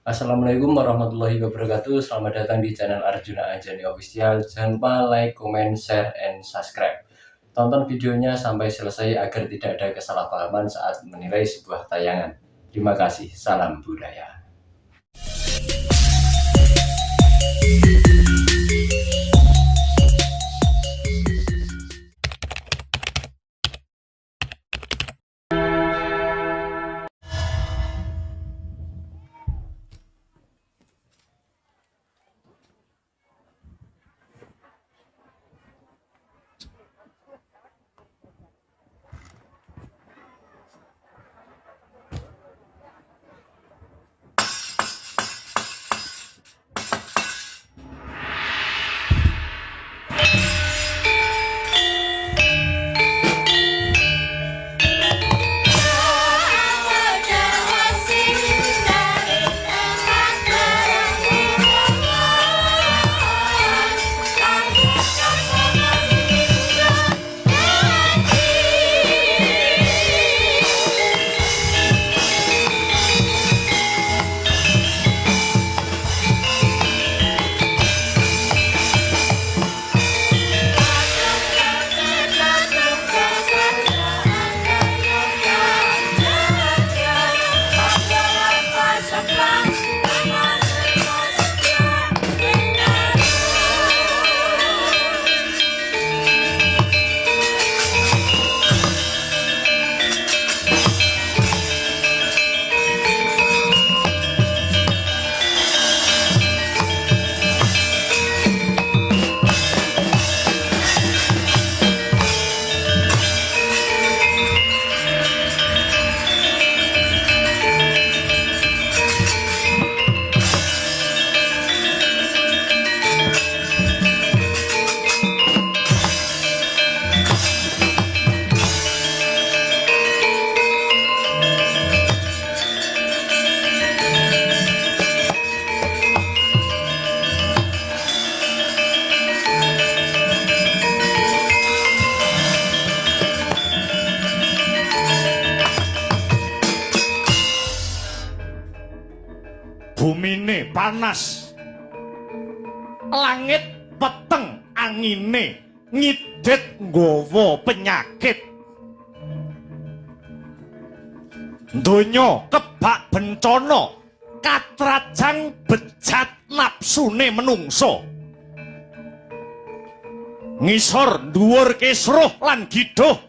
Assalamualaikum warahmatullahi wabarakatuh. Selamat datang di channel Arjuna Anjani Official. Jangan lupa like, comment, share, and subscribe. Tonton videonya sampai selesai agar tidak ada kesalahpahaman saat menilai sebuah tayangan. Terima kasih. Salam budaya. Bumine panas, langit peteng, angine ngidit nggawa penyakit, donya kebak bencana, katrajang bejat napsune menungso, ngisor dhuwur kisruh lan giduh,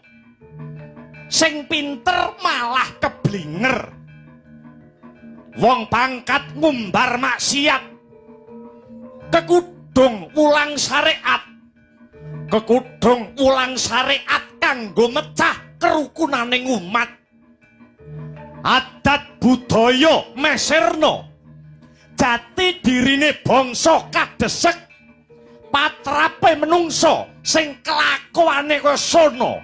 sing pinter malah keblinger. Wong pangkat ngumbar maksiat, kekudung wulang syariat, kekudung wulang syariat kanggo mecah kerukunaning umat. Adat budaya meserno, jati dirine bangsa kadesek, patrape menungso sing kelakuane kaya sono.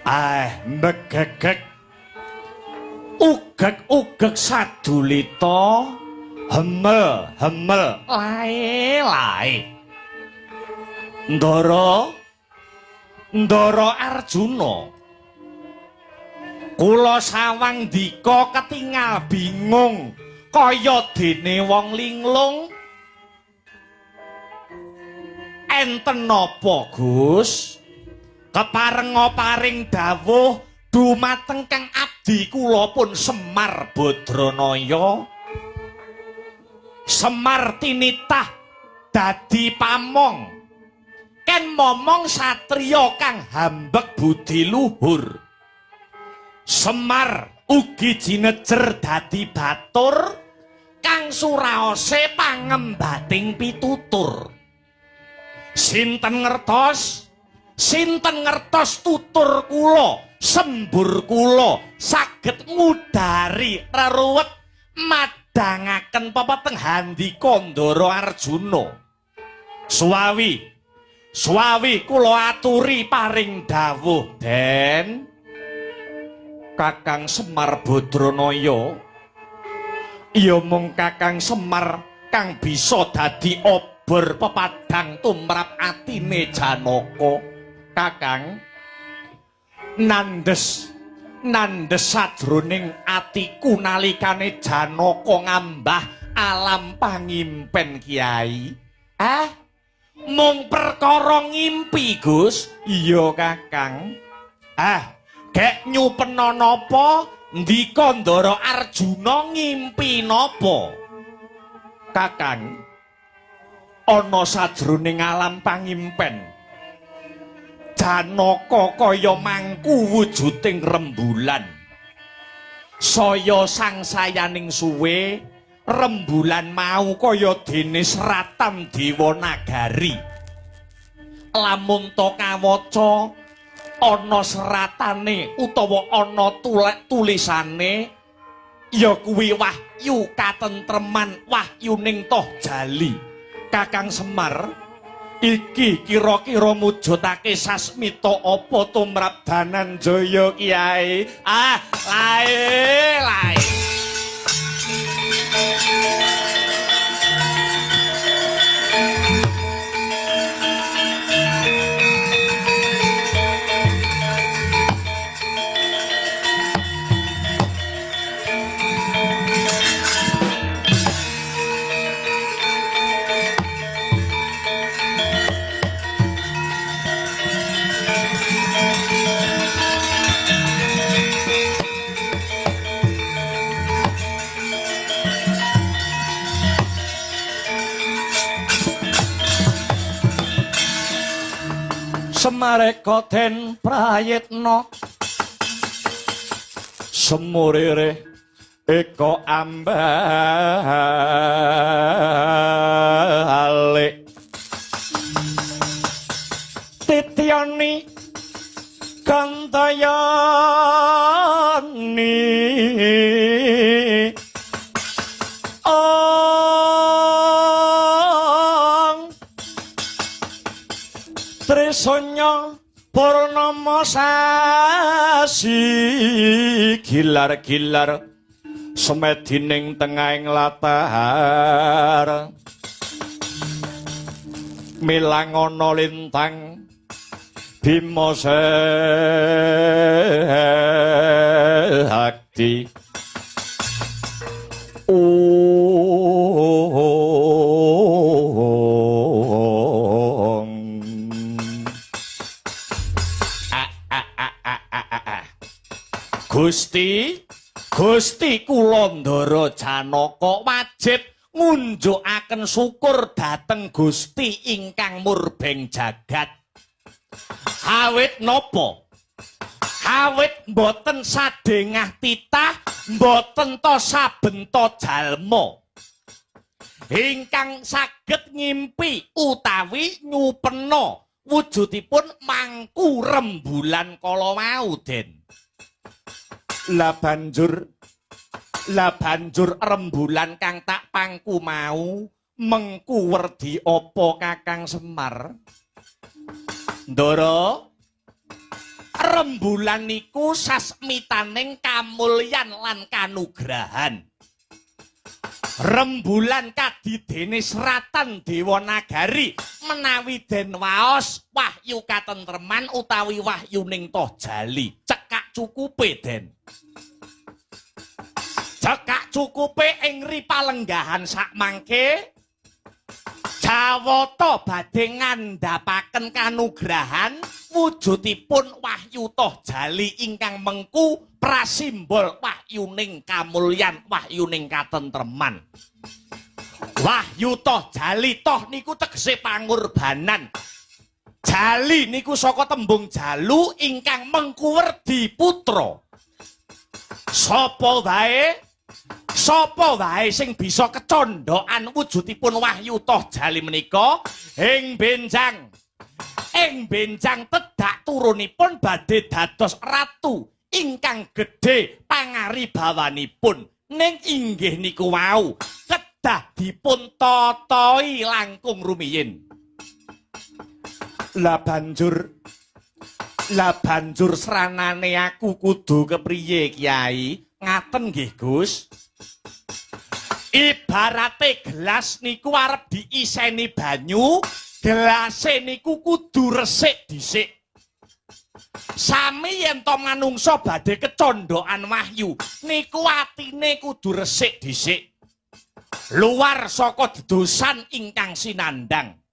Ah, mbegegeg ugeg-ugeg sadulita, hemel hemel lae lae. Ndara, Ndara Arjuna, kula sawang dika ketingal bingung kaya dene wong linglung. Enten napa, Gus? Keparenga paring dawuh dumateng kang abdi kula pun Semar Badranaya. Semar tinitah dadi pamong. Ken momong satriya kang hambek budi luhur. Semar ugi jinejer dadi batur kang suraose pangembating pitutur. Sinten ngertos? Sinten ngertos tutur kula, sembur kula saged ngudari reruwet madhangaken pepeteng handika Ndara Arjuna. Suwawi, suwawi kula aturi paring dawuh, Den. Kakang Semar Badranaya, ya mung Kakang Semar kang bisa dadi obor pepadhang tumrap atine Janaka. Kakang nandes nandes sajroning atiku nalikane Janaka ngambah alam pangimpen Kiai. Ah, mung perkara ngimpi, Gus. Iya, Kakang. Ah, gek nyupena napa ndika Ndara Arjuna ngimpi napa? Kakang, ana sajroning alam pangimpen Janaka kaya mangku wujuding rembulan. Saya sangsayaning suwe, rembulan mau kaya dene seratan dewa nagari. Lamun to kawaca ana seratane utawa ana tulisane, ya kuwi wahyu katentreman, wahyuning toh jali. Kakang Semar, iki kira-kira mujudake sasmita apa tumrap Dananjaya Kiai? Ah, lae lae. Semareka den prayitna semurire eka ambalik titiyani gantayani Trisanya purnama sasi gilar-gilar semedining tengahing latar milang ana lintang Bima Sakti. Gusti, Gusti kula Ndara Janaka wajib ngunjukaken syukur dhateng Gusti ingkang murbeng jagat. Awit napa? Awit mboten sadengah titah, mboten ta sabenta jalma ingkang saged ngimpi utawi nyupena wujudipun mangku rembulan kala wau, Den. Lah banjur rembulan kang tak pangku mau mengku werdi apa Kakang Semar? Ndara, Rembulan niku sasmitaning kamulyan lan kanugrahan. Rembulan kadidene seratan Dewa Nagari menawi den waos wahyu katentreman utawi wahyuning Tohjali. Cekak cukupe den. Cekak cukupe ing ripalenggahan sakmangke Jawata badhe ngandhapaken kanugrahan wujudipun wahyu Tohjali ingkang mengku prasimbol wahyuning kamulyan, wahyuning katentreman. Wahyu Tohjali, toh niku tegese pangorbanan. Jali niku saka tembung jalu ingkang mengku werdi putra. Sapa wae? Sapa wae sing bisa kecondhokan wujudipun wahyu Tohjali menika ing benjang. Ing benjang tedak turunipun badhe dados ratu ingkang gedhe pangaribawanipun. Ning inggih niku wau kedah dipun tatahi langkung rumiyin. Lah banjur sranane aku kudu kepriye Kyai? Ngaten nggih Gus. Ibarate gelas niku arep diiseni banyu, gelase niku kudu resik dhisik. Sami yen to manungsa badhe kecondhokan wahyu, niku atine kudu resik dhisik. Luar saka dedosan ingkang sinandang.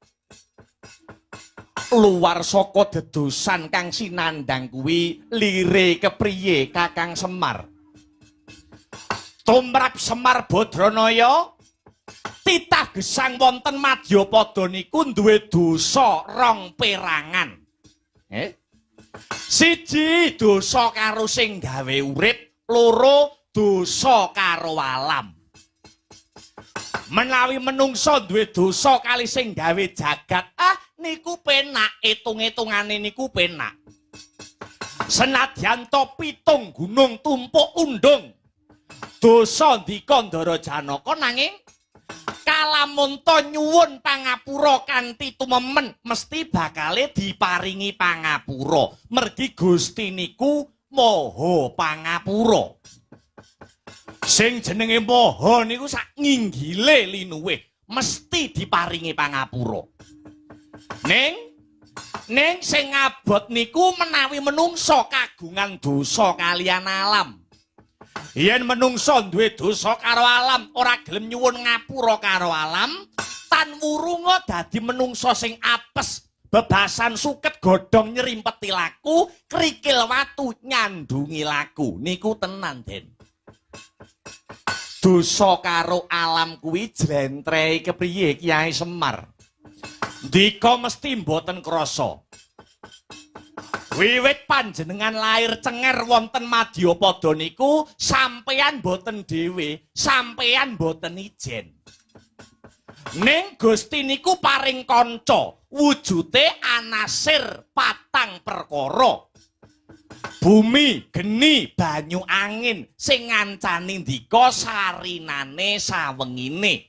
Luar saka dedosan kang sinandang kuwi lire kepriye Kakang Semar? Tumrap Semar Badranaya titah gesang wonten madyapada niku duwe dosa rong perangan. Siji dosa karo sing gawe urip, loro dosa karo alam. Menawi menungsa duwe dosa kali sing gawe jagat, niku penak, etung-etungane niku penak. Senadyan to pitung gunung tumpuk undung, dosa ndika Ndara Janaka, nanging kalamunta nyuwun pangapura kanthi tumemen mesti bakale diparingi pangapura. Mergi Gusti niku maha pangapura. Sing jenenge maha niku sak nginggile linuwih mesti diparingi pangapura. Ning sing abot niku menawi menungsa kagungan dosa kalian alam. Yen menungsa duwe dosa karo alam, ora gelem nyuwun ngapura karo alam, tan wurunga dadi menungsa sing apes, bebasan suket godhong nyerimpeti laku, krikil watu nyandungi laku. Niku tenan, Den. Dosa karo alam kuwi jlentrehe kepriye Kyai Semar? Ndika mesti mboten krasa. Wiwit panjenengan lair cenger wonten madyapada niku sampeyan mboten dhewe, sampeyan mboten ijen. Ning Gusti niku paring kanca, wujute anasir patang perkara. Bumi, geni, banyu, angin sing ngancani ndika sarinane sawengine.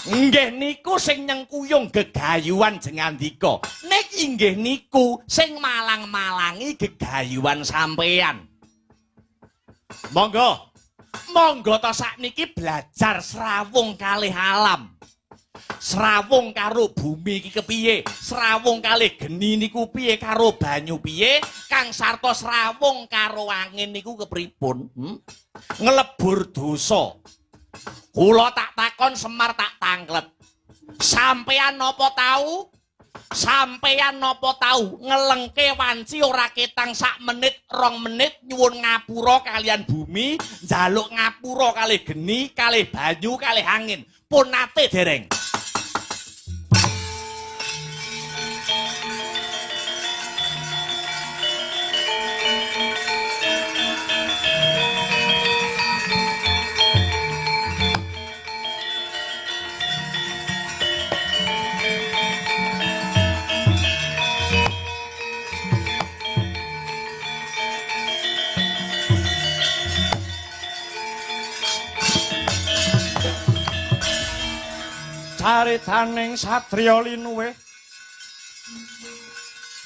Inggih niku sing nyengkuyung gegayuhan jengandika. Nek inggih niku sing malang-malangi gegayuhan sampeyan. Monggo. Monggo ta sakniki belajar srawung kalih alam. Srawung karo bumi iki kepiye? Srawung kalih geni niku piye karo banyu piye? Kang sarta srawung karo angin niku kepripun? Nglebur dosa. Kula tak takon Semar tak tanglet. Sampeyan napa tau? Sampeyan napa tau ngelengke wanci ora ketang sak menit rong menit nyuwun ngapura kalian bumi, njaluk ngapura kalih geni, kalih banyu, kalih angin. Pun nate dereng. Caritaning satriya linuwih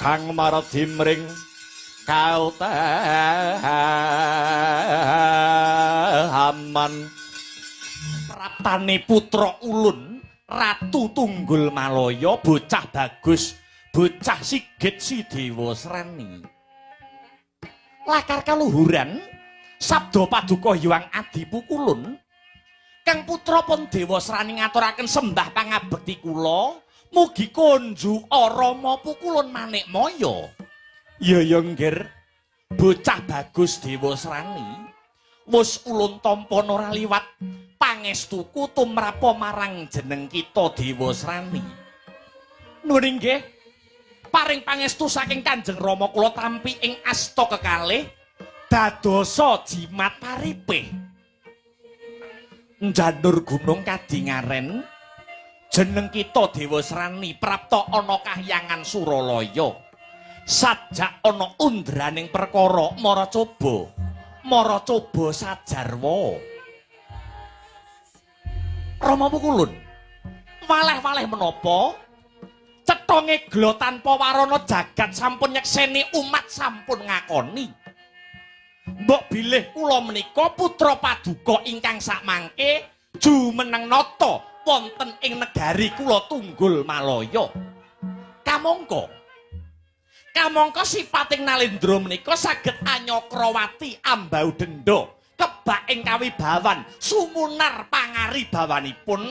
kang maredhi mring kautaman praptane putra ulun Ratu Tunggul Malaya bocah bagus bocah sigit si Dewasrani. Lakar kaluhuran sabda paduka Hyang Adi Pukulun kang putra pun Dewasrani ngaturaken sembah pangabekti kula mugi konjuk Rama Pukulun manikmaya. Ya ya nggir bocah bagus Dewasrani wis ulun tampa ora liwat pangestuku tumrapa marang jeneng kita Dewasrani. Nuwun inggih paring pangestu saking Kanjeng Rama kula tampi ing asta kekalih dadosa jimat paripih. Njanur gunung kadingaren jeneng kita Dewasrani prapta ana kahyangan Suralaya. Sajak ana undraning perkara mara coba sajarwa. Rama Pukulun waleh-waleh menapa cetha ngegla tanpa warana jagat sampun nyekseni umat sampun ngakoni. Mbok bilih kula menika putra paduka ingkang sakmangke jumeneng nata wonten ing negari kula Tunggul Malaya. Kamangka sipating Nalendra menika saged anyakrawati ambau denda kebak ing kawibawan sumunar pangaribawanipun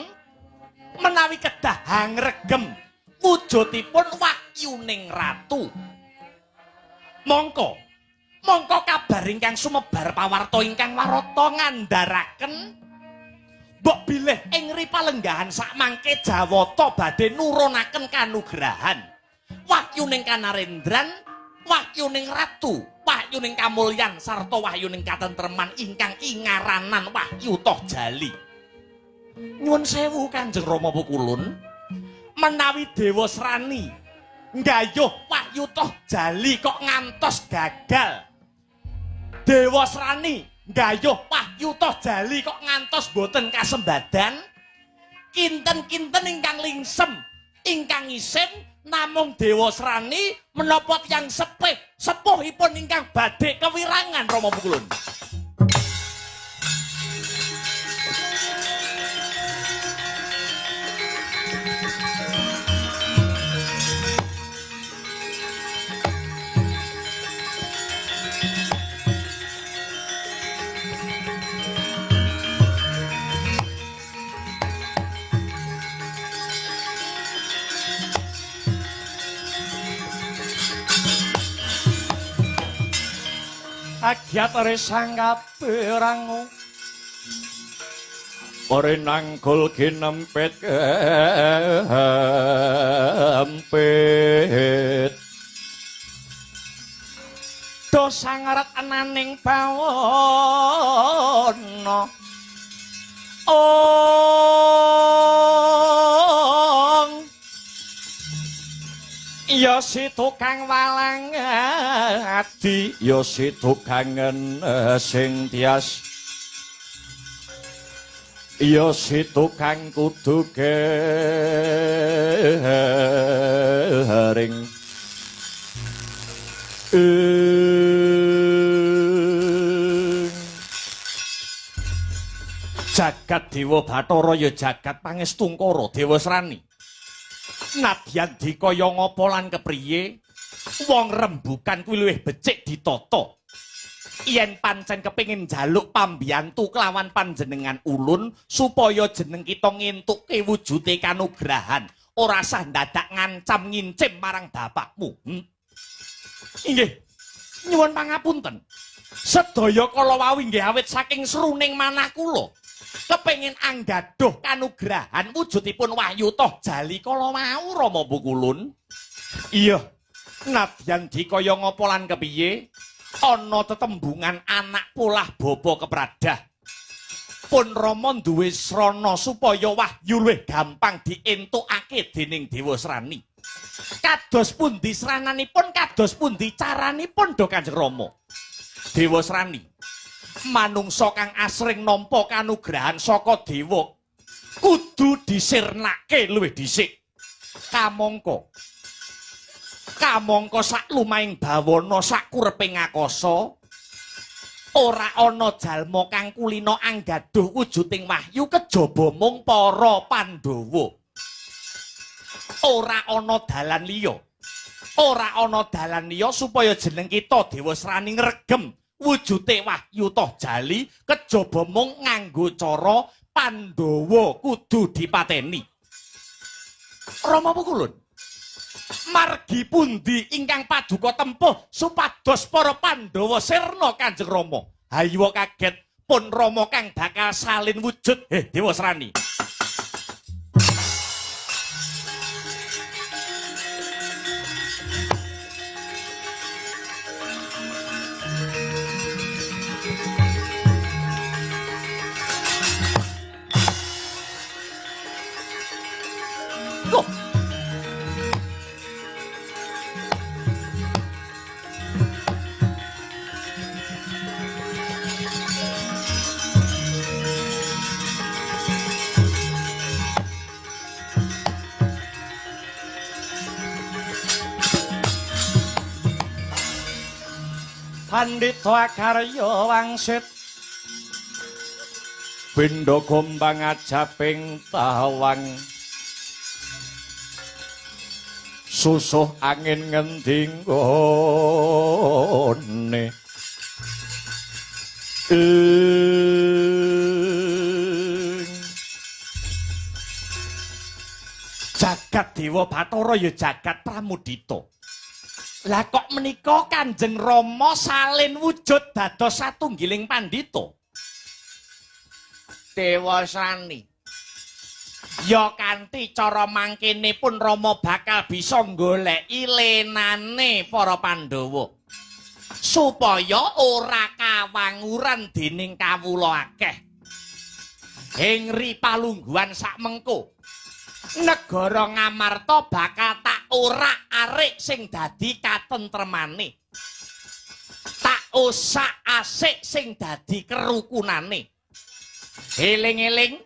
menawi kedah hangregem wujudipun wahyuning ratu. Mongko kabar ingkang sumebar pawarta ingkang warata ngandharaken mbok bilih ing ripalenggahan sakmangke Jawata badhe nurunaken kanugrahan wahyuning kanarendran, wahyuning ratu, wahyuning kamulyan sarta wahyuning katentreman ingkang ingaranan wahyu toh jali. Nyuwun sewu Kanjeng Rama Pukulun, menawi Dewasrani nggayuh wahyu toh jali kok ngantos gagal. Dewasrani nggayuh wahyu toh jali kok ngantos boten kasembadan. Kinten-kinten ingkang lingsem, ingkang isin namung Dewasrani menapa tiyang sepih sepuhipun ingkang badhe kewirangan Rama Pukulun. Agyatare sangkaperangu ore nanggul kinempit kempit do sangaret ananing bawana ong ya si tukang walang adi, ya si tukang sing tias, ya si tukang kudu garing. Jagat Dewa Bathara ya jagat pangestungkara Dewasrani. Nadyan dikaya ngapa lan kepriye wong rembukan kuwi luwih becik ditata. Yen pancen kepengin njaluk pambiyantu kelawan panjenengan ulun supaya jeneng kita ngentukke wujude kanugrahan, ora sah ndadak ngancam ngincim marang bapakmu. Inggih, nyuwun pangapunten. Sedaya kala wau inggih awit saking sruning manah kula. Kepengin anggaduh kanugrahan wujudipun wahyu toh jali kala wau Rama Pukulun. Iya, nadyan dikaya ngapa lan kepiye ana tetembungan anak polah bapa kepradah. Pun Rama duwe srana supaya wahyu luwih gampang dientukake dening Dewasrani. Kados pundi srananipun, kados pundi caranipun do Kanjeng Rama? Dewasrani, manungsa kang asring nampa kanugrahan saka dewa kudu disirnake luwih dhisik. Kamangka Kamangka sak lumahing bawana sak kureping akasa ora ana jalma kang kulina anggaduh wujuding wahyu kejaba mung para Pandhawa. Ora ana dalan liya. Ora ana dalan liya supaya jeneng kita Dewasrani ngregem wujute wahyu toh jali kejaba mung nganggo cara Pandhawa kudu dipateni. Rama Pukulun, margi pundi ingkang paduka tempuh supados para Pandhawa sirna Kanjeng Rama? Hayuwa kaget pun Rama kang bakal salin wujud. Dewasrani. Pandhita Akarya wangsit benda gombang ajaping tawang susuh angin ngendi nggone jagat Dewa Bathara ya jagat Pramudita. Lah kok menika Kanjeng Rama salin wujud dados satunggiling pandhita? Dewasrani, ya kanthi cara mangkene pun Rama bakal bisa nggoleki lenane para Pandhawa supaya ora kawanguran dening kawula akeh. Ing ri palungguhan sakmengko negara Ngamarta bakal tak orak-arik sing dadi katentremane, tak osak-asik sing dadi kerukunane. Eling-eling,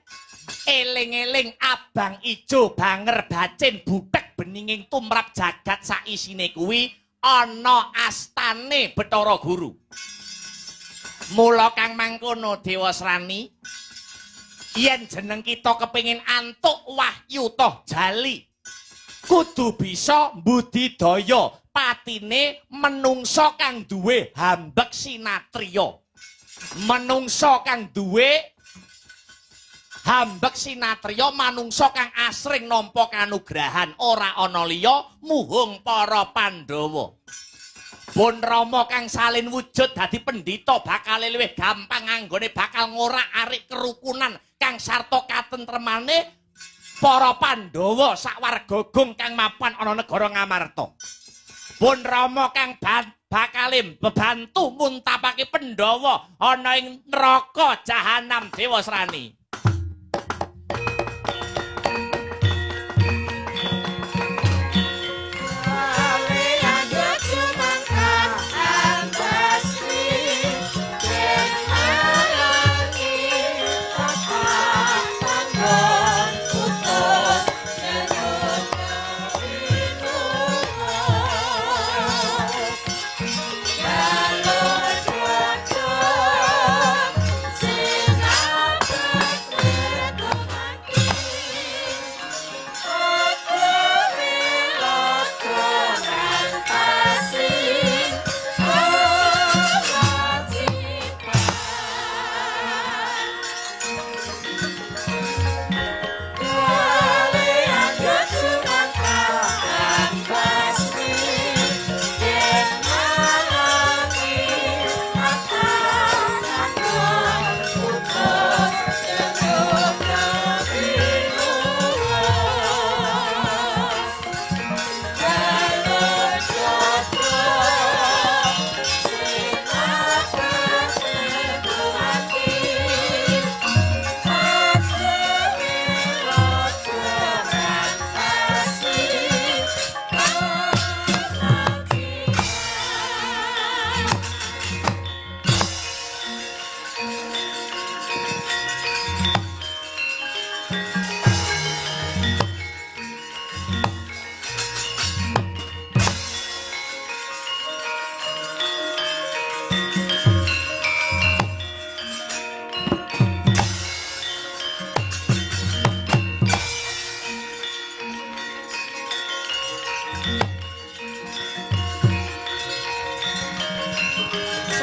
eling-eling abang ijo banger bacin butek beninging tumrap jagat saisine kuwi ana astane Bathara Guru. Mula kang mangkono Dewasrani, yen jeneng kita kepingin antuk wahyu toh jali, kudu bisa mbudidaya patine menungso kang duwe hambek sinatriya. Menungso kang duwe hambek sinatriya, manungsa kang asring nampa kanugrahan ora ana liya muhung para Pandhawa. Pun Rama kang salin wujud dadi pendhita bakal luwih gampang anggone bakal ngorak-arik kerukunan kang sarta katentremane para Pandhawa sawarga gung kang mapan ana negara Ngamarta. Pun Rama kang bakal bebantu muntapake Pandhawa ana ing neraka jahanam Dewasrani. Sinabek.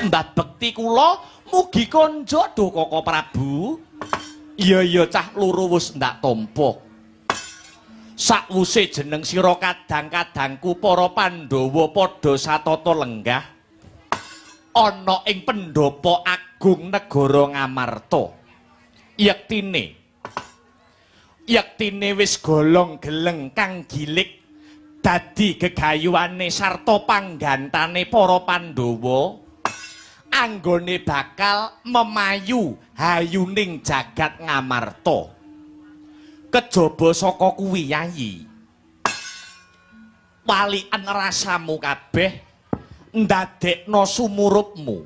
Sembah bekti kula mugi konjuk duh Koko Prabu. Iya iya cah loro wis ndak tampa. Sakwuse jeneng sira kadang-kadangku para Pandhawa padha satata lenggah ana ing pendhapa agung negara Ngamarta. Yektine yektine wis golong geleng kang gilik dadi gegayuhane sarta panggantane para Pandhawa anggone bakal memayu hayuning jagat Ngamarta. Kejaba saka kuwi Yayi, waliken rasamu kabeh ndadekno sumurupmu.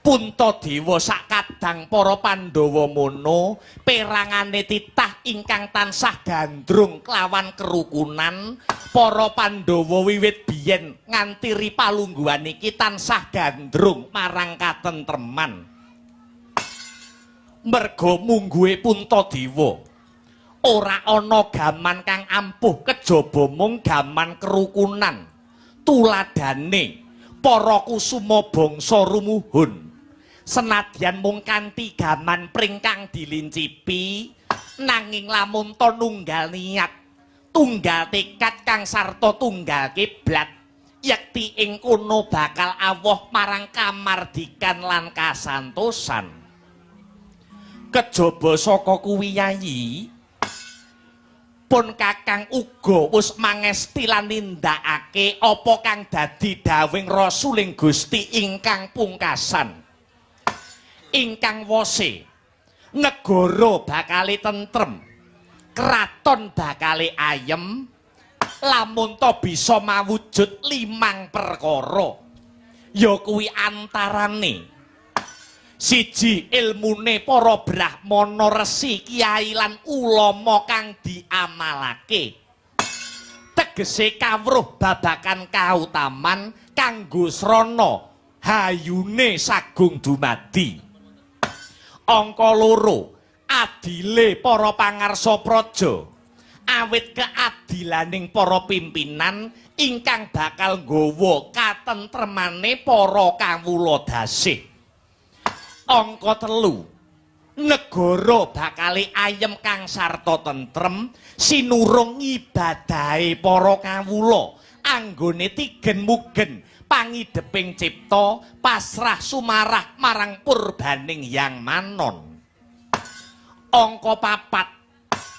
Puntadewa sak kadang para Pandhawa mono perangane titah ingkang tansah gandrung kelawan kerukunan. Para Pandhawa wiwit biyen nganti ripalungguhan iki tansah gandrung marang katentreman. Merga mungguhe Puntadewa ora ana gaman kang ampuh kejaba mung gaman kerukunan. Tuladane para kusuma bangsa rumuhun senadyan mung kanthi gaman pring kang dilincipi, nanging lamun to nunggal niat, tunggal tekad kang sarta tunggal kiblat, yekti ing kono bakal awoh marang kamardikan lan kasantosan. Kejaba saka kuwi Yayi, pun kakang uga wis mangesti lan nindakake apa kang dadi dawing rasuling Gusti ingkang pungkasan. Ingkang wose negara bakale tentrem, kraton bakale ayem, lamun to bisa mawujud limang perkara. Ya kuwi antarane siji, ilmune para brahmana, resi, kiai lan ulama kang diamalake. Tegese kawruh babakan kautaman kanggo srana hayune sagung dumadi. Angka loro, adile para pangarsa praja. Awit keadilaning para pimpinan ingkang bakal nggawa katentremane para kawula dasih. Angka telu, negara bakale ayem kang sarta tentrem sinurung ibadahe para kawula anggone tigen mugen pangideping cipta pasrah sumarah marang purbaning Hyang Manon. Angka papat,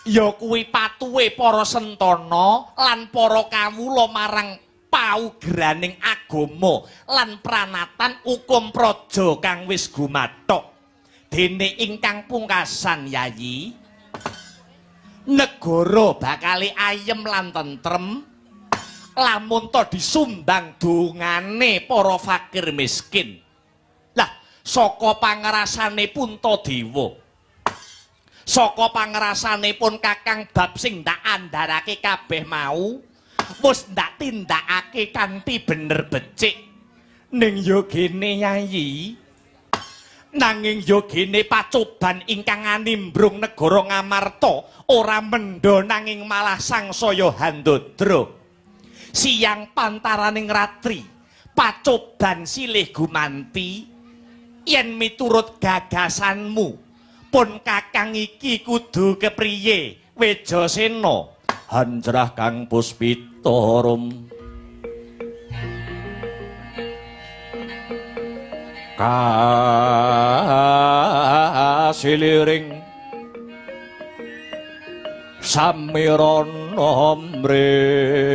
ya kuwi patuhe para sentana lan para kawula marang paugraning agama lan pranatan hukum praja kang wis gumathok. Dene ingkang pungkasan Yayi, negara bakale ayem lan tentrem lamun to disumbang dongane para fakir miskin. Lah saka pangrasane Puntadewa, saka pangrasane pun kakang bab sing tak andharake kabeh mau wis ndak tindakake kanthi bener becik. Ning yo gene Yayi, nanging yo gene pacoban ingkang animbrung negara Ngamarta ora mendha nanging malah sangsaya handadra. Siang pantaraning ratri pacoban silih gumanti, yen miturut gagasanmu pun kakang iki kudu kepriye Wejasena? Hanjrah kang puspita rum kasiliring samirana mrih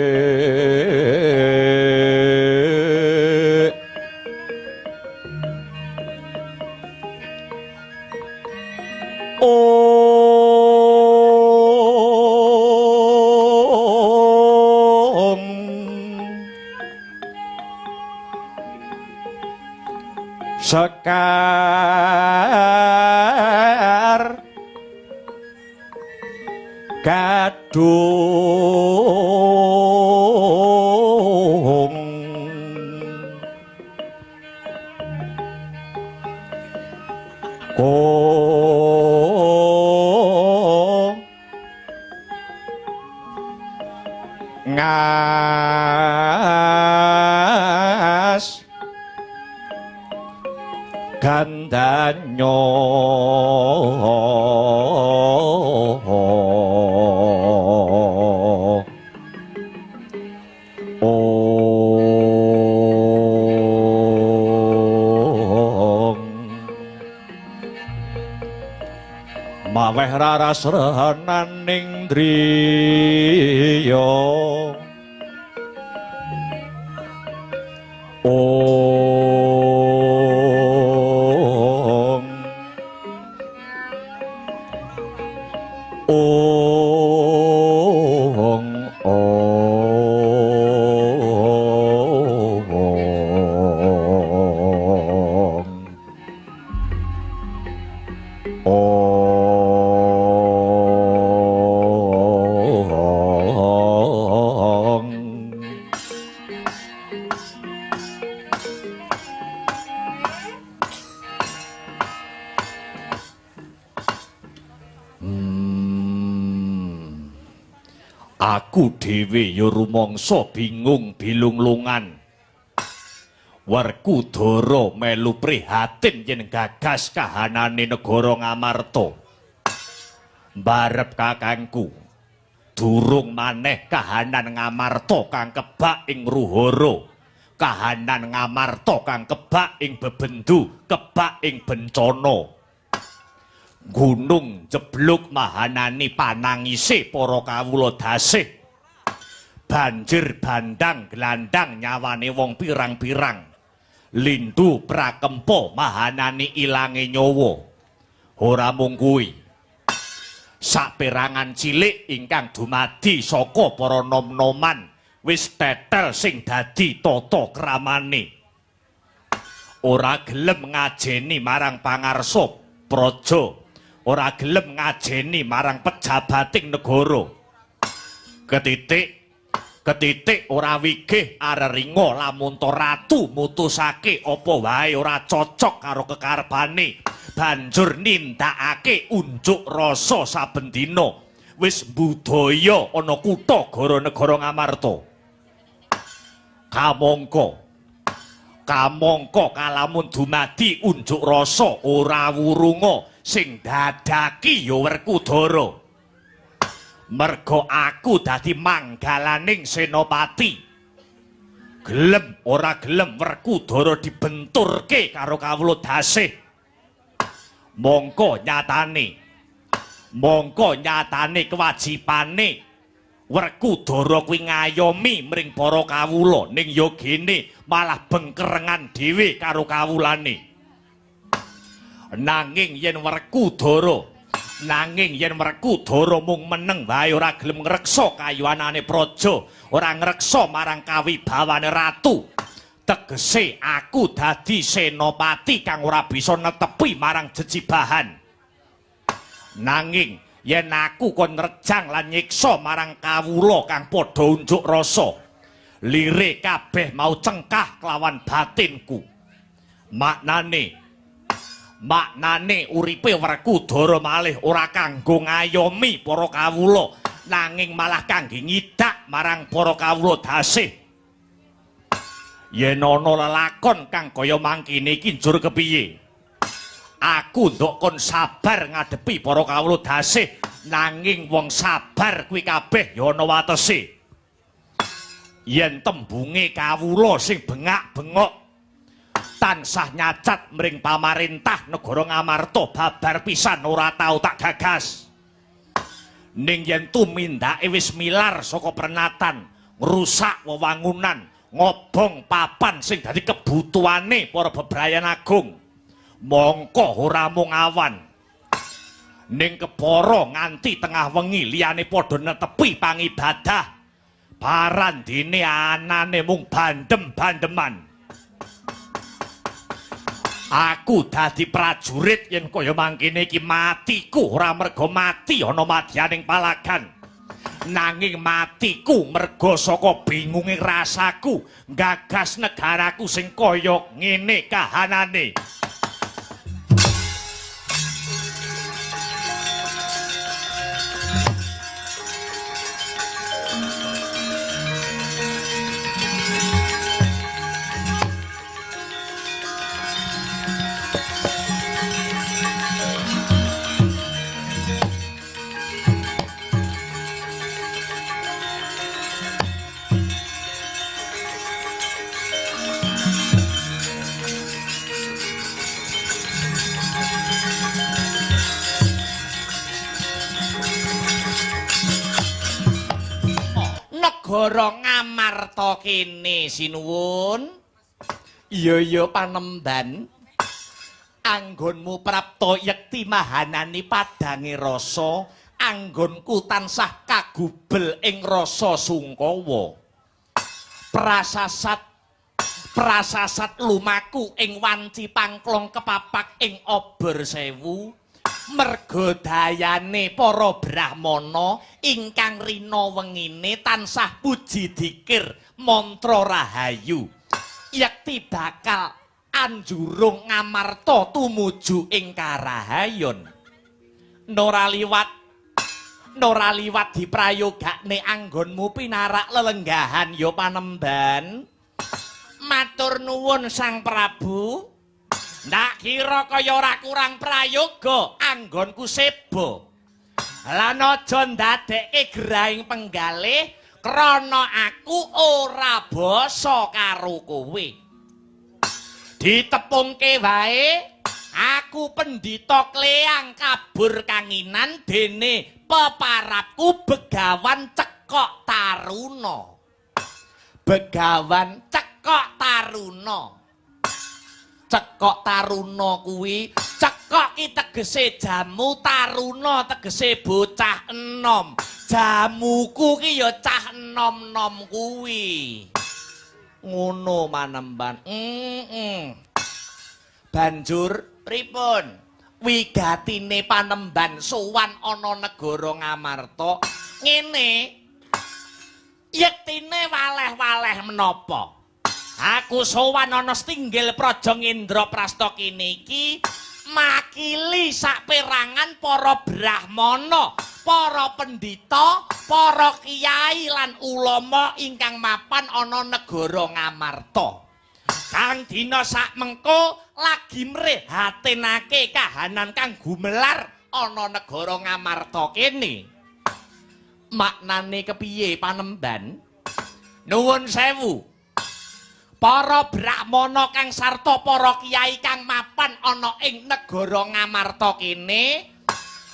om sekar gadung ko ngas Gandanyo ong maweh raras renaning driya ong ong ong ong. Aku dhewe ya rumangsa bingung bilunglungan. Werkudara melu prihatin yen gagas kahanane negara Ngamarta. Mbarep kakangku, durung maneh kahanan Ngamarta kang kebak ing ruhara, kahanan Ngamarta kang kebak ing bebendu, kebak ing bencana. Gunung jeblok mahanani panangise para kawula dasih. Banjir bandang glandang nyawane wong pirang-pirang. Lindu prakempa mahanani ilange nyawa. Ora mung kuwi, saperangan cilik ingkang dumadi saka para nom-noman wis tetel sing dadi tata kramane. Ora gelem ngajeni marang pangarsa praja, ora gelem ngajeni marang pejabating negara. Ketitik ketitik ora wigih areringa lamun ta ratu mutusake apa wae ora cocok karo kekarepane, banjur nindakake unjuk rasa saben dina. Wis budaya ana kutha gara negara Ngamarta. Kamangka kamangka kalamun dumadi unjuk rasa ora wurunga sing dadaki ya Werkudara. Merga aku dadi manggalaning senopati. Gelem ora gelem Werkudara dibenturke karo kawula dasih. Mongko nyatane kewajibane Werkudara kuwi ngayomi mring para kawula, ning ya gene malah bengkerengan dhewe karo kawulane. Nanging yen Werkudara mung meneng wae ora gelem ngreksa kayuwanane praja, ora ngreksa marang kawibawane ratu, tegese aku dadi senopati kang ora bisa netepi marang jejibahan. Nanging yen aku kon ngrejang lan nyiksa marang kawula kang padha unjuk rasa, lire kabeh mau cengkah kelawan batinku. Maknane uripe Werkudara malih ora kanggo ngayomi para kawula, nanging malah kangge ngidak marang para kawula dasih. Yen ana lelakon kang kaya mangkene iki njur kepiye? Aku ndok kon sabar ngadepi para kawula dasih, nanging wong sabar kuwi kabeh ya ana watese. Yen tembunge kawula sing bengak-bengok tansah nyacat mring pamarentah negara Ngamarta babar pisan ora tau tak gagas. Ning yen tumindake wis milar saka pernatan, ngrusak wewangunan, ngobong papan sing dadi kebutuhane para bebrayan agung, mongko ora mung awan, ning kepara nganti tengah wengi liyane padha netepi pangibadah, parandene anane mung bandem-bandeman. Aku dadi prajurit yen kaya mangkene iki matiku ora merga mati ana madyaning palagan, nanging matiku merga saka bingunge rasaku nggagas negaraku sing kaya ngene kahanane. negara Ngamarta kene sinuwun. Iya iya panemban. Anggonmu prapta yekti mahanani padange rasa, anggonku tansah kagubel ing rasa sungkawa. Prasasat lumaku ing wanci pangklong kepapak ing obor sewu. Merga dayane para brahmana ingkang rina wengine tansah puji dikir mantra rahayu. Yekti bakal anjurung Ngamarta tumuju ing karahayon. Nora liwat diprayogakne anggonmu pinarak lelenggahan ya panemban. Matur nuwun Sang Prabu. Ndak kira kaya ora kurang prayoga anggonku seba. Lan aja ndadekke gerahing penggalih krana aku ora basa karo kowe. Ditepungke wae aku pendhita kleyang kabur kanginan dene peparapku Begawan Cekok Taruna. Begawan Cekok Taruna. Cekok Taruna kuwi, cekok ki tegese jamu, taruna tegese bocah enom. Jamuku ki ya cah enom-enom kuwi. Ngono manemban. Banjur pripun? Wigatine panemban sowan ana negara Ngamarta ngene. Yektine waleh-waleh menapa? Aku sowan ana setinggil praja Indraprasta kene iki makili saperangan para brahmana, para pendhita, para kiai lan ulama ingkang mapan ana negara Ngamarta. Kang dina sakmengko lagi mrihatinake kahanan kang gumelar ana negara Ngamarta kene. Maknane kepiye panemban? Nuwun sewu. Para brahmana kang sarta para kiai kang mapan ana ing negara Ngamarta kene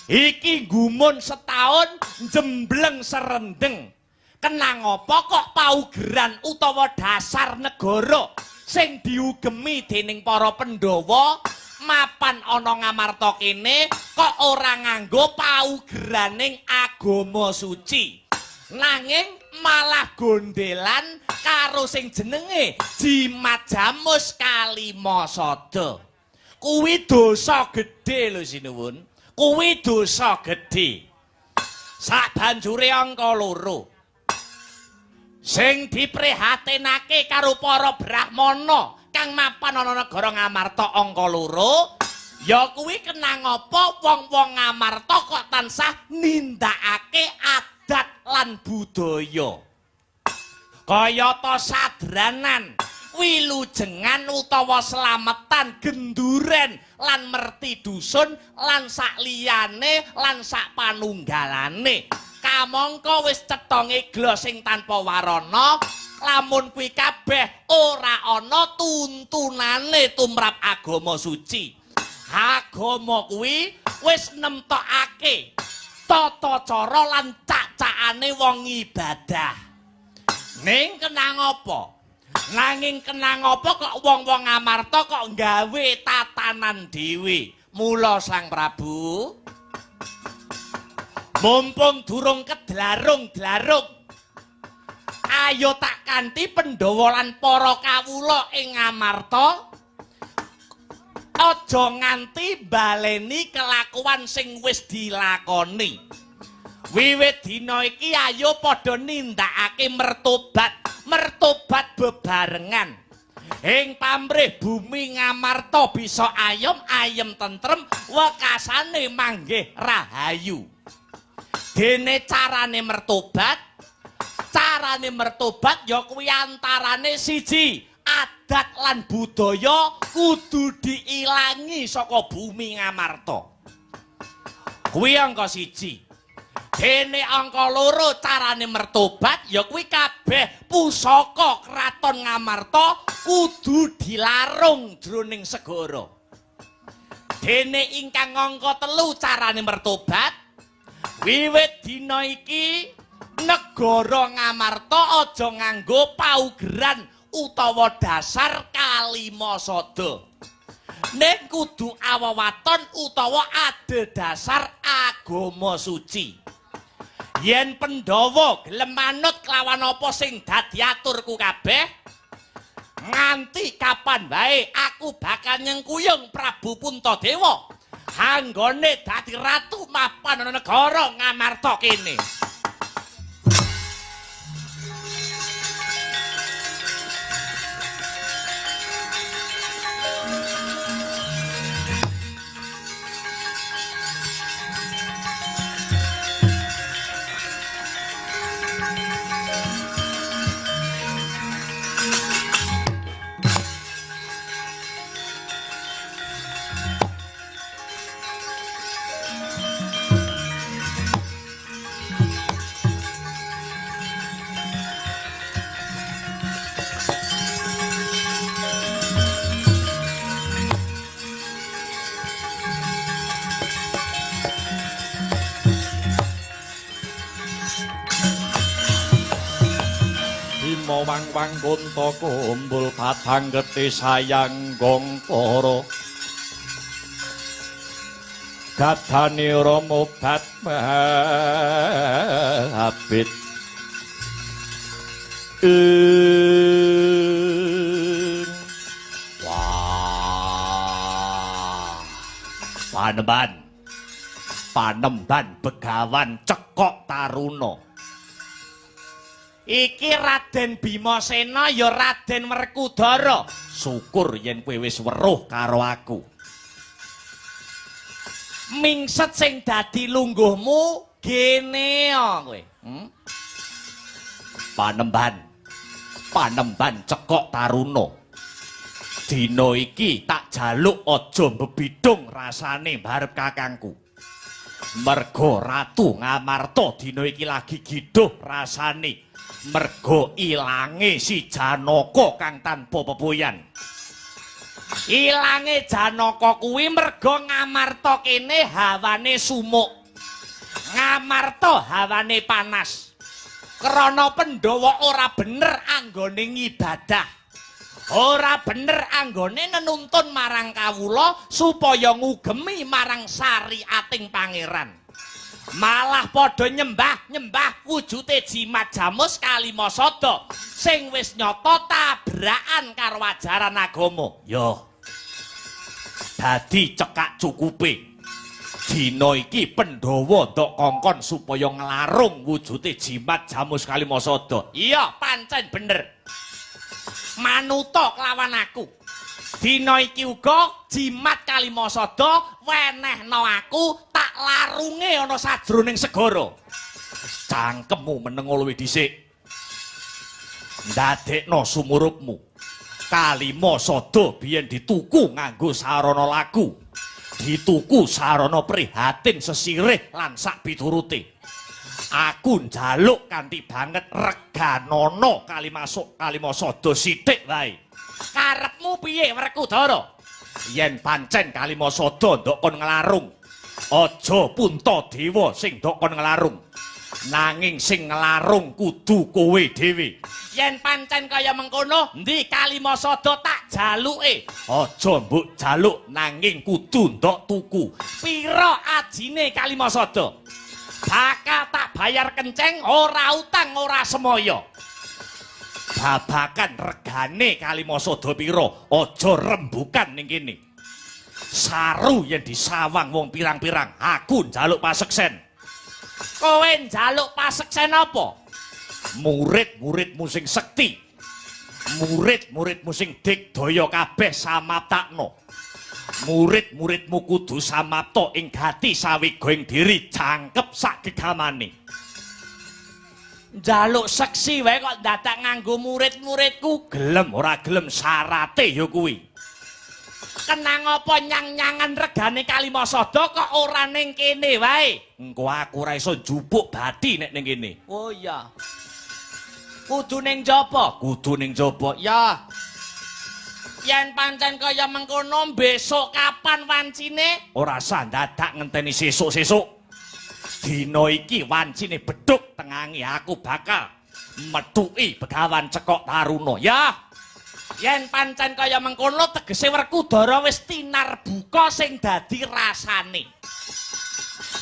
iki gumun setahun jembleng serendeng. Kenang apa kok paugeran utawa dasar negara sing diugemi dening para Pandhawa mapan ana Ngamarta kene kok ora nganggo paugeraning agama suci, nanging malah gondelan karo sing jenenge jimat jamus kalima sada. Kuwi dosa gedhe lho sinuwun, kuwi dosa gedhe. Sabanjure angka loro sing diprihatinake karo para brahmana kang mapan ana negara Ngamarta angka loro ya kuwi kenang apa wong-wong Ngamarta kok tansah nindakake adat lan budaya. Kayata sadranan, wilujengan utawa slametan, genduren lan merti dusun lan sak liyane lan sak panunggalane. Kamangka wis cetha ngegla sing tanpa warana, lamun kuwi kabeh ora ana tuntunane tumrap agama suci. Agama kuwi wis nemtokake tata cara lan cak-cakane wong ibadah. Ning kenang apa? Nanging kenang apa kok wong-wong Ngamarta kok gawe tatanan dhewe? Mula Sang Prabu, mumpung durung kedlarung-dlarung, ayo tak kanthi Pandhawa lan para kawula ing Ngamarta. Aja nganti baleni kelakuan sing wis dilakoni. Wiwit dina iki ayo padha nindakake mertobat, mertobat bebarengan. Ing pamrih bumi Ngamarta bisa ayem, ayem tentrem, wekasane manggih rahayu. Dene carane mertobat, carane mertobat ya kuwi antarane siji, adat lan budaya kudu diilangi saka bumi Ngamarta. Kuwi angka siji. Dene angka loro carane mertobat ya kuwi kabeh pusaka kraton Ngamarta kudu dilarung jroning segara. Dene ingkang angka telu carane mertobat, wiwit dina iki Negara Ngamarta aja nganggo paugeran utawa dasar Kalimasada. Ning kudu awawaton utawa adhedhasar agama suci. Yen Pandhawa gelem manut kelawan apa sing dadi aturku kabeh, nganti kapan wae aku bakal nyengkuyung Prabu Puntadewa anggone dadi ratu mapan ana negara Ngamarta kene. Wang-wang kunta kumbul padang getih sayang gongkara gadane ora mobat habit wah panemban panemban begawan Cekok Taruna. Iki Raden Bimasena ya Raden Werkudara. Syukur yen kowe wis weruh karo aku. Mingset sing dadi lungguhmu gene kowe. Panemban. Panemban Cekok Taruna. Dina iki tak jaluk aja mbebidung rasane mbarep kakangku. Mergo Ratu Ngamarta dina iki lagi giduh rasane. Mergo ilange si Janaka kang tanpa pepuyan. Ilange Janaka kuwi mergo Ngamarta kene hawane sumuk. Ngamarta hawane panas. Krana Pandhawa ora bener anggone ngibadah. Ora bener anggone nenuntun marang kawula supaya ngugemi marang syariating pangeran. Malah padha nyembah-nyembah wujude jimat jamus Kalimasada sing wis nyata tabrakan karo ajaran agama. Yo. Dadi cekak cukupe. Dina iki Pandhawa ndok kongkon supaya nglarung wujude jimat jamus Kalimasada. Iya, pancen bener. Manuta kelawan aku. Dina iki uga jimat Kalimasada wenehno aku tak larunge ana sajroning segara. Cangkemmu meneng luwih dhisik. Ndadekno sumurupmu. Kalimasada biyen dituku nganggo sarana laku. Dituku sarana prihatin sesirih lan sak piturute. Aku njaluk kanthi banget reganono Kalimasada sithik wae. Karepmu piye Werkudara? Yen pancen Kalimasada ndok kon nglarung, aja Puntadewa sing ndok kon nglarung. Nanging sing nglarung kudu kowe dhewe. Yen pancen kaya mengkono, endi Kalimasada tak jaluke? Aja mbok jaluk nanging kudu ndok tuku. Pira ajine Kalimasada? Bakal tak bayar kenceng, ora utang ora semaya. Babakan regane Kalimasada pira, aja rembukan ning kene. Saru yen disawang wong pirang-pirang, aku njaluk paseksen. Kowe njaluk paseksen apa? Murid-muridmu sing sekti, murid-muridmu sing digdaya kabeh samaptakno. Murid-muridmu kudu samapta ing gati sawigoing diri jangkep sak gegamane. Njaluk seksi wae kok dadak nganggo murid-muridku. Gelem ora gelem syarate ya kuwi. Kenang apa nyang-nyangan regane Kalimasada kok ora ning kene wae? Engko aku ora iso njupuk bathi nek ning kene. Oh iya. Kudu ning njaba? Kudu ning njaba. Ya. Yen pancen kaya mengkono besok kapan wancine? Ora usah dadak ngenteni sesuk-sesuk. Dina iki wancine bedhug tengangi aku bakal methuki Begawan Cekok Taruna. Ya. Yen pancen kaya mengkono tegese Werkudara wis tinarbuka sing dadi rasane.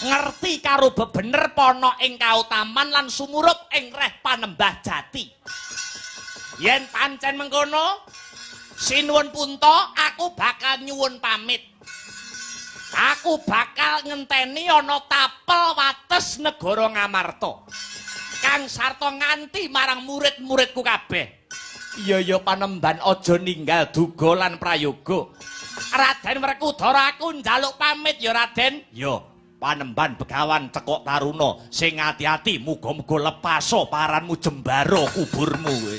Ngerti karo bebener pana ing kautaman lan sumurup ing reh panembah jati. Yen pancen mengkono, sinuwun punta, aku bakal nyuwun pamit. Aku bakal ngenteni ana tapel wates negara Ngamarta. Kang sarta nganti marang murid-muridku kabeh. Iya ya panemban aja ninggal duga lan prayoga. Raden Werkudara aku njaluk pamit ya Raden. Ya, panemban Begawan Cekok Taruna sing ati-ati muga-muga lepaso paranmu jembara kuburmu kowe.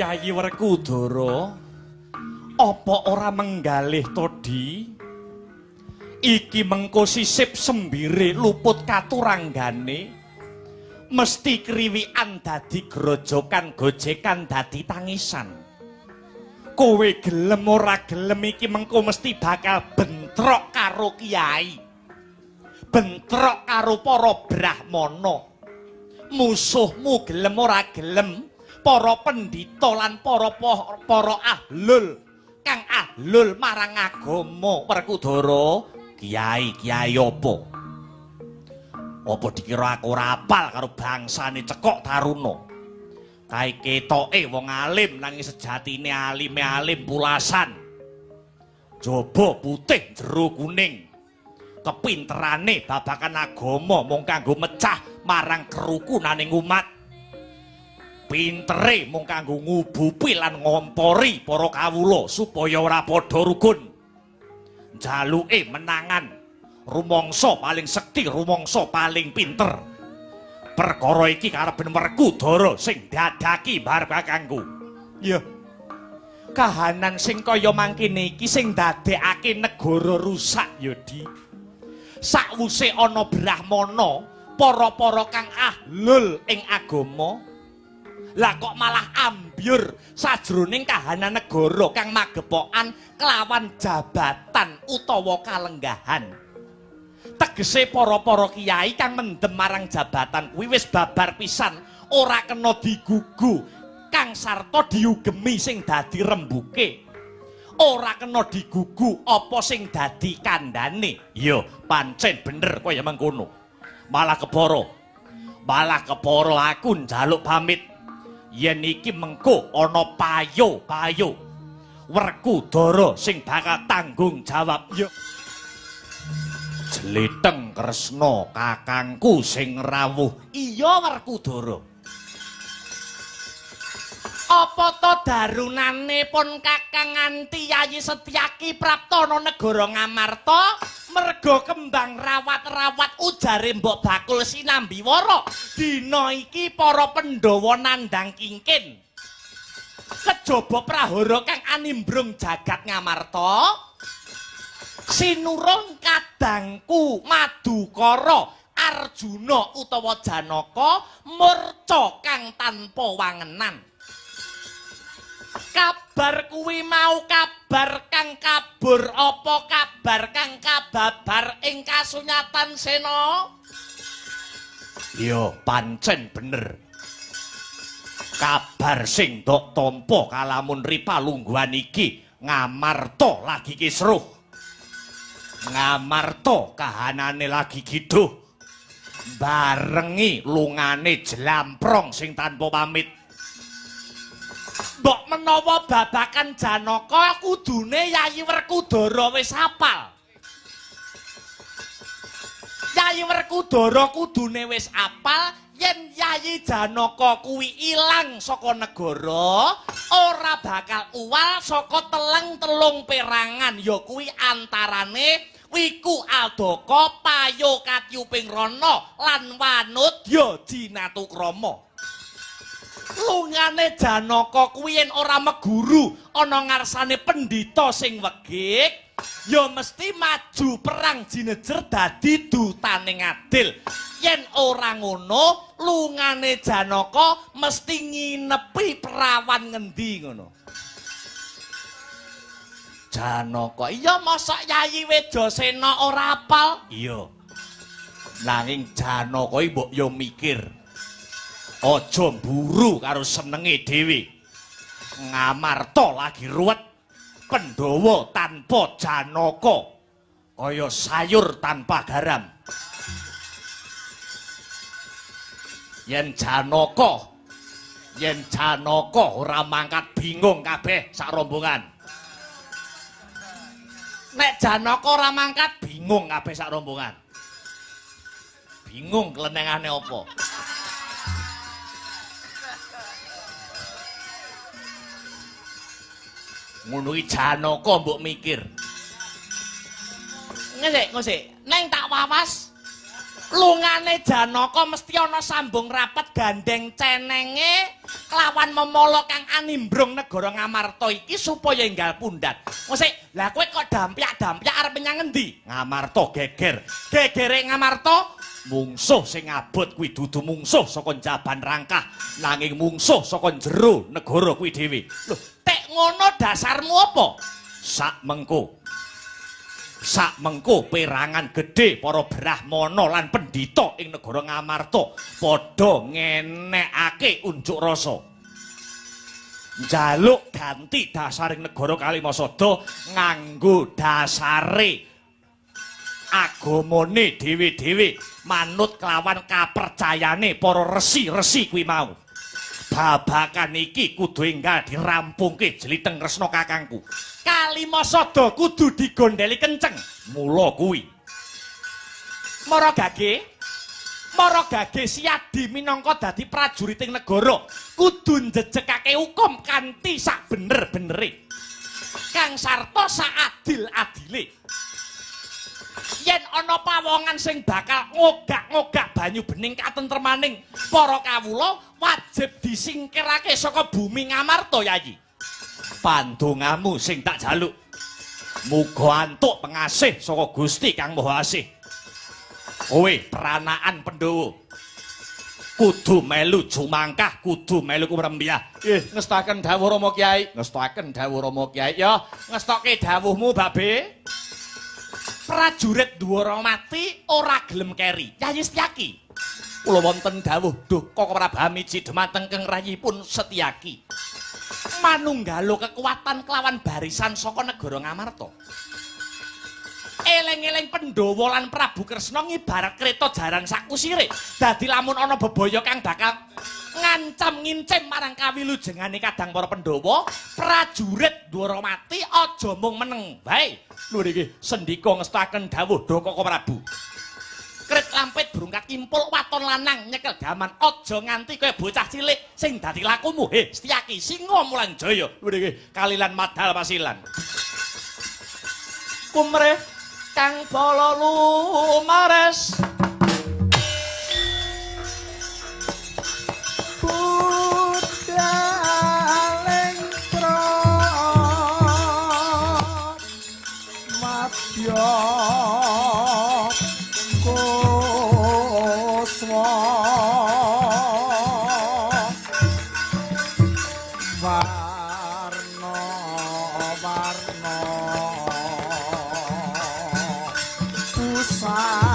Yayi Werkudara, apa ora menggalih to, Di? Iki mengko sisip sembire luput katuranggane, mesti kriwikan dadi grojokan, gojekan dadi tangisan. Kowe gelem ora gelem iki mengko mesti bakal bentrok karo kiai, bentrok karo para brahmana. Musuhmu gelem ora gelem para pendhita lan para ahlul kang ahlul marang agama. Werkudara, kiai-kiai apa? Apa dikira aku ora apal karo bangsane Cekok Taruna? Kae ketoke wong alim nanging sejatine alime alim pulasan. Jaba putih jero kuning. Kepinterane babakan agama mung kanggo mecah marang kerukunaning umat. Pintere mung kanggo ngubupi lan ngompori para kawula supaya ora padha rukun. Jaluke menangan, rumangsa paling sekti, rumangsa paling pinter. Perkara iki karepen Werkudara sing dadaki mbarep kakangku. Iya. Kahanan sing kaya mangkene iki sing dadekake negara rusak ya, Di. Sakwuse ana brahmana, para-para kang ahlul ing agama, lah kok malah ambyur sajroning kahanan negara kang magepokan kelawan jabatan utawa kalenggahan. Tegese para-para kiai kang mendem marang jabatan kuwi wis babar pisan, ora kena digugu kang sarta diugemi sing dadi rembuke. Ora kena digugu apa sing dadi kandhane. Iya, pancen bener kaya mengkono. Malah kepara. Malah kepara aku njaluk pamit. Yen iki mengko ana payo-payo Werkudara sing bakal tanggung jawab. Ya. Jletheng Kresna kakangku sing rawuh. Iya Werkudara. Apa to darunane pun Kakang nganti Yayi Setyaki praptana negara Ngamarta merga kembang rawat-rawat ujare mbok bakul sinambi wara. Dina iki para Pandhawa nandhang kingkin. Kejaba prahara kang animbrung jagat Ngamarta, sinurung kadangku Madukara Arjuna utawa Janaka murca kang tanpa wangenan. Kabar kuwi mau kabar kang kabur apa kabar kang kababar ing kasunyatan Sena? Iya, pancen bener. Kabar sing ndok tampa kalamun ripalungguhan iki Ngamarta lagi kisruh. Ngamarta kahanane lagi giduh. Barengi lungane jlamprong sing tanpa pamit. Mbok menawa babakan Janaka kudune Yayi Werkudara wis apal. Yayi Werkudara kudune wis apal yen Yayi Janaka kuwi ilang saka negara, ora bakal uwal saka teleng-telung perangan, ya kuwi antarane Wiku Aldaka, Payo Katyuping Rana lan Wanodya Jinatukrama. Lungane Janaka kuwi yen ora meguru ana ngarsane pendhita sing wegik, ya mesti maju perang jinejer dadi dutane ngadil. Yen ora ngono, lungane Janaka mesti nginepi perawan ngendi ngono. Janaka, iya mosok Yayi Wejasena ora apal? Iya. Nanging Janaka iki mbok yo mikir. Aja mburu karo senenge dhewe. Ngamarta lagi ruwet, Pandhawa tanpa Janaka kaya sayur tanpa garam. Yen Janaka ora mangkat bingung kabeh sak rombongan. Nek Janaka ora mangkat bingung kabeh sak rombongan. Bingung klenengane apa? Ngono iki Janaka mbok mikir. Ngesik, ngesik. Neng tak wawas. Lungane Janaka mesti ana sambung rapet gandeng cenenge kelawan memala kang animbrung negara Ngamarta iki supaya enggal pundhat. Ngesik, lah kowe kok dampyak-dampyak arep menyang ngendi? Ngamarta geger. Gegere Ngamarta mungsuh sing abot kuwi dudu mungsuh saka njaban rangkah, nanging mungsuh saka jero negara kuwi dhewe. Lho, tek ngono dasarmu apa? Sak mengko perangan gedhe para brahmana lan pendhita ing negara Ngamarta padha ngenekake unjuk rasa. Njaluk ganti dasaring negara Kalimasada nganggo dasare agamane dhewe-dhewe manut kelawan kapercayane para resi-resi kuwi mau. Babakan iki kudu enggal dirampungke jliteng Kresna kakangku. Kalimasada kudu digondheli kenceng. Mula kuwi Mara gage Siyadi minangka dadi prajuriting negara kudu njejegake hukum kanthi sak bener-benere kang sarta saadil-adile. Yen ana pawongan sing bakal ngogak-ngogak banyu bening katentremaning para kawula wajib disingkirake saka bumi Ngamarta, Yayi. Pandongamu sing tak jaluk. Muga antuk pengasih saka Gusti Kang Maha Asih. Kowe pranaan Pandhawa kudu melu jumangkah, kudu melu kumrembyah. Ngestaken dawuh Rama Kyai, ngestaken dawuh Rama Kyai. Ya, ngestokke dawuhmu, Babe. Prajurit Dwaramati ora gelem keri. Yayi Setyaki. Kula wonten dawuh duh Koko Prabu Amiji dumateng keng rayipun Setyaki. Manunggalo kekuatan kelawan barisan saka negara Ngamarta. Eleng-eleng Pandhawa lan Prabu Kresna ngibarat kereta jaran sakusire. Dadi lamun ana bebaya kang bakal ngancam ngincim marang kawilujengane kadang para Pandhawa, prajurit Dwaramati aja mung meneng wae. Lho niki sendika ngestaken dawuh Koko Prabu. Krit lampit brungkat kimpul waton lanang nyekel gaman aja nganti kaya bocah cilik sing dadi lakumu. He, Setyaki Singa Mulanjaya. Wih, kalilan madal pasilan. Kumreh kang bala lumares. Budhaling madya kuswa warna warna pusana.